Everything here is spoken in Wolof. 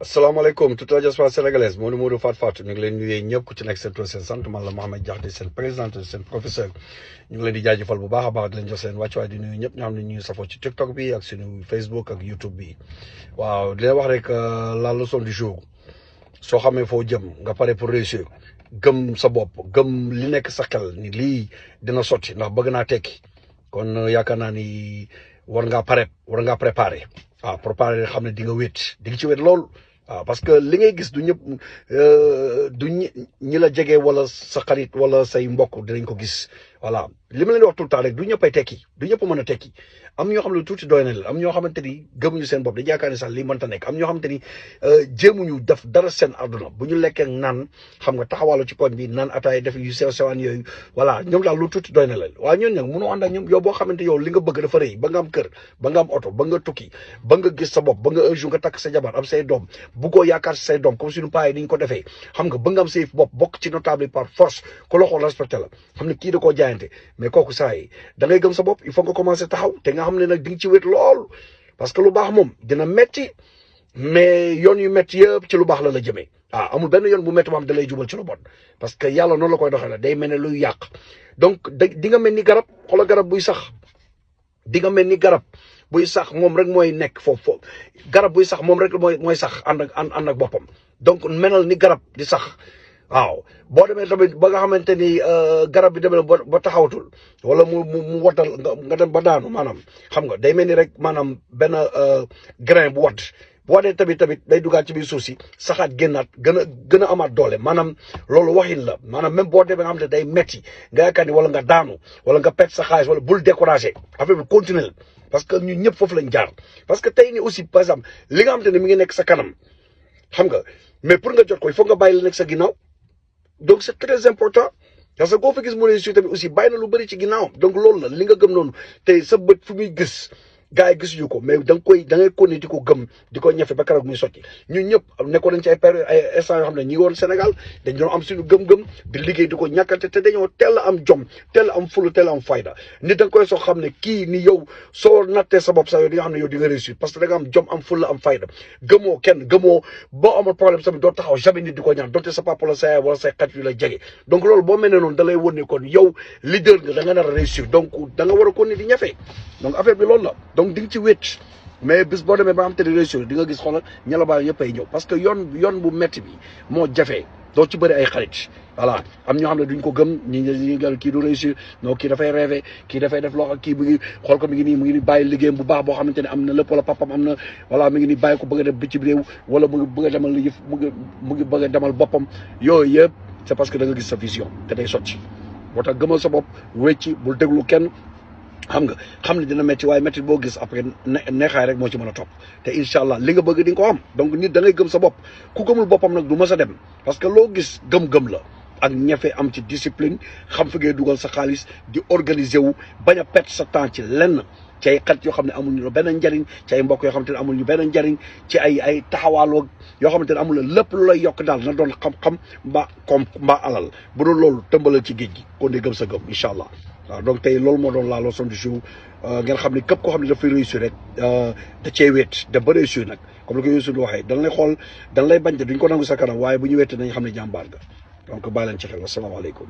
asalaamaaleykum toute la diaspora sénégalaise Modou Fatou Fatou ñu ngi leen nuyee ñëpp ku ci nekk seen tur seen sant man la Mohamed Diakhaté seen président seen professeur ñu ngi leen di jaajëfal bu baax a baax di leen jox seen wàccuwaay di nuyu ñëpp ñoo xam ne ñu safoo ci TikTok bi ak suñu Facebook ak YouTube bi waaw di leen wax rek la leçon du jour soo xamee foo jëm nga pare pour réussir gëm sa bopp gëm li nekk sa xel ni lii dina sotti ndax bëgg naa tekki kon yaakaar naa ni war ngaa préparer waaw préparer xam ne di nga wéet di nga ci wéet lool. waaw parce que li ngay gis du ñëpp du ñi la jege wala sa xarit wala say mbokk dinañ ko gis voilà li ma leen wax tout le temps rek du ñëppay tekki du ñëpp mën a tekki am ñoo xam ne tuuti doy na la am ñoo xamante ni gëmuñu seen bopp dañu yaakaar ne sax lii mënta nekk am ñoo xamante ni jéemuñu def dara seen àdduna bu ñu lekkee naan xam nga taxawaalu ci koñ bi naan ataay def yu sew sewaan yooyu voilà ñoom daal lu tuuti doy na la waaye ñooñu nag mënoo ànd ak ñoom yow boo xamante yow li nga bëgg dafa rëy ba nga am kër ba nga am oto ba nga tukki ba nga gis sa bopp ba nga un jour nga takk sa jabar am say doom bu ko yaakaar say doom comme suñu paa yi ni ñu ko defee xam nga ba nga am say bopp bokk ci notable par force ku la xool respecté la xam ne kii da koo jaayante mais kooku saa yi da ngay gëm sa bopp il faut nga commencer taxaw te nga xam ne nag di nga ci wét lool parce que lu baax moom dina metti mais yoon yu metti yëpp ci lu baax la jëmee amul benn yoon bu metti boo xam da lay jubal ci lu bon parce que yàlla noonu la koy doxee la day mel ne luy yàq donc di nga mel ni garab xoola garab buy sax di nga mel ni garab buy sax moom rek mooy nekk foofu garab buy sax moom rek mooy sax ànd ak boppam donc menal ni garab di sax waaw boo demee tamit ba nga xamante ni garab bi demee ba taxawatul wala mu waddal nga dem ba daanu maanaam xam nga day mel ni rek maanaam benn grain bu wadd bu waddee tamit day dugaat ci biir suuf si saxaat génnaat gën a amaat doole maanaam loolu waxin la maanaam même boo demee nga xamante day metti nga yaakaar ni wala nga daanu wala nga perte sa xaalis wala bul découragé affaire bi continuer parce que ñun ñëpp foofu lañ jaar parce que tey ni aussi par exemple li nga xamante ne mi ngi nekk sa kanam xam nga mais pour nga jot ko il faut nga bàyyi la nekk sa ginnaaw donc c'est très important parce que koo fi gis mu réussir tamit aussi bàyyi na lu bëri ci ginnaawam donc loolu la li nga gëm noonu tey sa bët fu muy gis gars yi gisuñu ko mais da ngay continuer di ko gëm di ko ñafe ba keroog muy sotti ñun ñëpp nekkoon nañ ci ay période ay instant yoo xam ne ñi woon Sénégal dañ doon am suñu gëm-gëm di liggéey di ko ñàkkante te dañoo teel a am jom teel a am fulu teel a am fayda nit da nga koy soo xam ne kii ni yow soo nattee sa bopp sax yow di nga xam ne yow di nga réussir parce que da nga am jom am fulu am fayda gëmoo kenn gëmoo boo amul problème tamit doo taxaw jamais nit di ko ñaan donte sa papa la sa yaay wala say xarit yu la jege donc loolu boo mel ne noonu da lay won ne kon yow leader nga da nga nar a réussir donc da nga war a continuer di ñafe donc affaire bi loolu la donc di nga ci wéet mais bis boo demee ba am te di réussir di nga gis xoolal ñala yëpp ay ñëw parce que yoon bu métti bi moo jafee doo ci bëri ay xarit voilà am ñoo xam ne duñ ko gëm ñi kii du réussir non kii dafay rêver kii dafay def loo xam kii mu ngi xool ko mi ngi nii bàyyi liggéeyam bu baax boo xamante ne am na lépp wala papam am na voilà mi ngi nii bàyyi ko bëgg a def bitim réew wala mu ngi bëgg a demal yëf mu ngi bëgg a demal boppam yooyu yëpp c'est parce que da nga gis sa vision te day sotti moo tax gëmal sa bopp wecci bul déglu kenn xam ne dina métti waaye métti boo gis après neexaay rek moo ci mën a topp te incha allah li nga bëgg di nga ko am donc nit da ngay gëm sa bopp ku gëmul boppam nag du mës a dem parce que loo gis gëm-gëm la ak ñafe am ci discipline xam fi ngay dugal sa xaalis di organiser wu bañ a perte sa temps ci lenn ci ay xarit yoo xam ne amuñu benn njariñ ci ay mbokk yoo xamante ne amuñu benn njariñ ci ay taxawaaloo yoo xamante ne amul lépp lu lay yokk daal na doon xam-xam mbaa alal bu doon loolu tëmbalal ci géej gi kon di gëm sa gëm incha allah waaw donc tey loolu moo doon la leçon du jour ngeen xam ne képp koo xam ne dafay réussir rek da cee wéet da ba réussir nag comme li ko Youssou di waxee dañ lay xool dañ lay bañ te duñ ko nangu sa kanam waaye bu ñu wéetee nañ xam ne jàmbaar ga donc bàyyi leen ci xel asalaamaaleykum